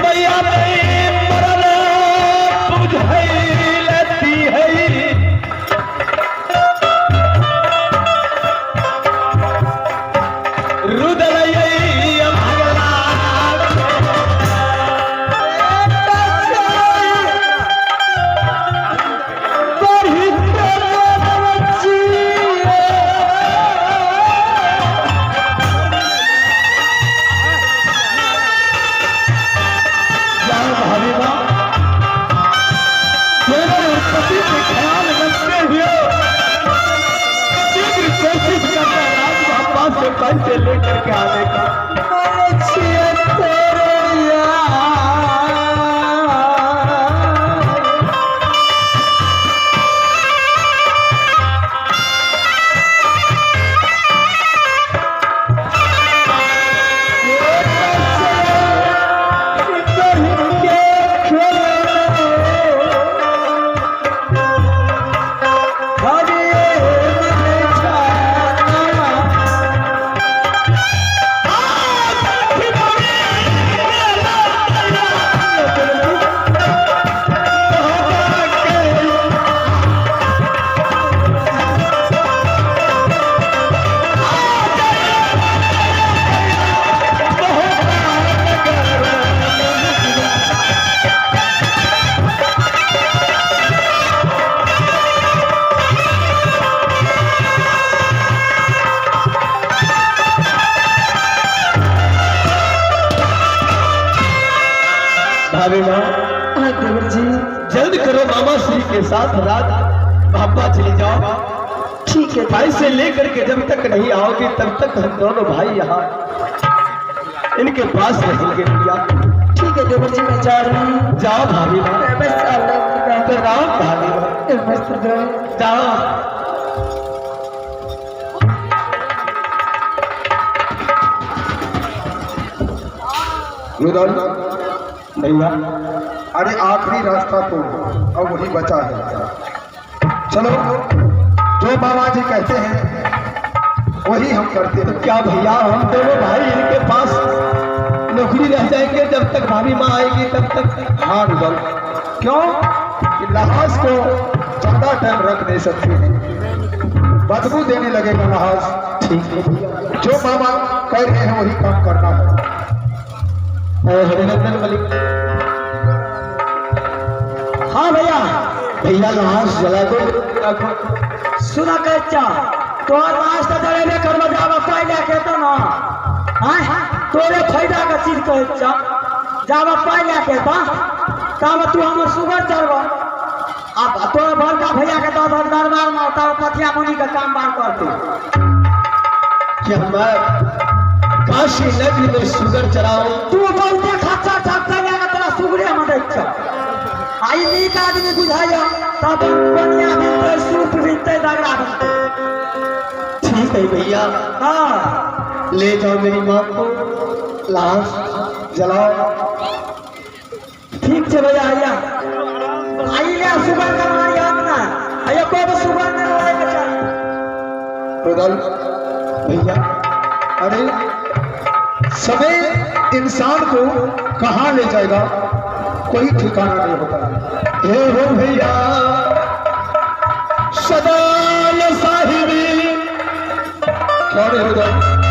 मैया नहीं मरल बुझैलती है। रुदल भगला जाओ भाभी माँ, देवर और पति के ख्याल रखते हुए तीव्र कोशिश करना राज बाबा से पैसे लेकर के आने का। भाभी माँ, हाँ देवर जी, जल्द करो मामा श्री के साथ रात बाबा चली जाओ। ठीक है। पैसे लेकर के जब तक नहीं आओगे तब तक हम दोनों भाई यहाँ इनके पास रहेंगे भैया। ठीक है देवर जी, मैं जा रही हूँ। जाओ भाभी माँ। बस अल्लाह। प्रणाम भाभी माँ। नमस्ते देवर। जाओ। रुदल भैया, अरे आखिरी रास्ता तो अब वही बचा है। चलो जो बाबा जी कहते हैं वही हम करते हैं। क्या भैया हम दोनों भाई इनके पास नौकरी रह जाएंगे जब तक भाभी माँ आएगी तब तक? हाँ रुदल, क्यों कि लहास को ज्यादा टाइम रख नहीं सकते हैं, बदबू देने लगेगा लहास। ठीक है भैया। जो बाबा कह रहे हैं वही काम करना है। हरिनंदन मलिक। हाँ भैया। भैया लहास जला दो। सुना कच्चा तोहर लाश तो जलेबे करबो जाब पाइ लए के तो ना आय तोरे फायदा के चीज कहै छौ, जाब पाइ लए के तो तब तू हमर सुगर चढ़ब। अब तोरा बड़का भैया के दऽ दहक दरबार में, तब पथिया मुनि के काम बार करतौ। कि मैं काशी नगरी में सुगर चराऊं? तू बहुते खर्चा छौ तै लए के तोरा सुगरे में दै छौ। आ ई नीक आदमी बुझाइया तब बनिया बिनतै, सूप बिनतै, दगड़ा बिनतै। ठीक है भैया। हाँ ले जाओ मेरी माँ को, लाश जलाओ। ठीक छै भैया। भैया आई ले सुगर के मारी हम ना आ एको गो सुगर नहि रहै के चाही। रुदल भैया, अरे समय इंसान को कहाँ ले जाएगा कोई ठिकाना नहीं होता। हे हो भैया सदान साहिबी। क्यों नहीं रुदल?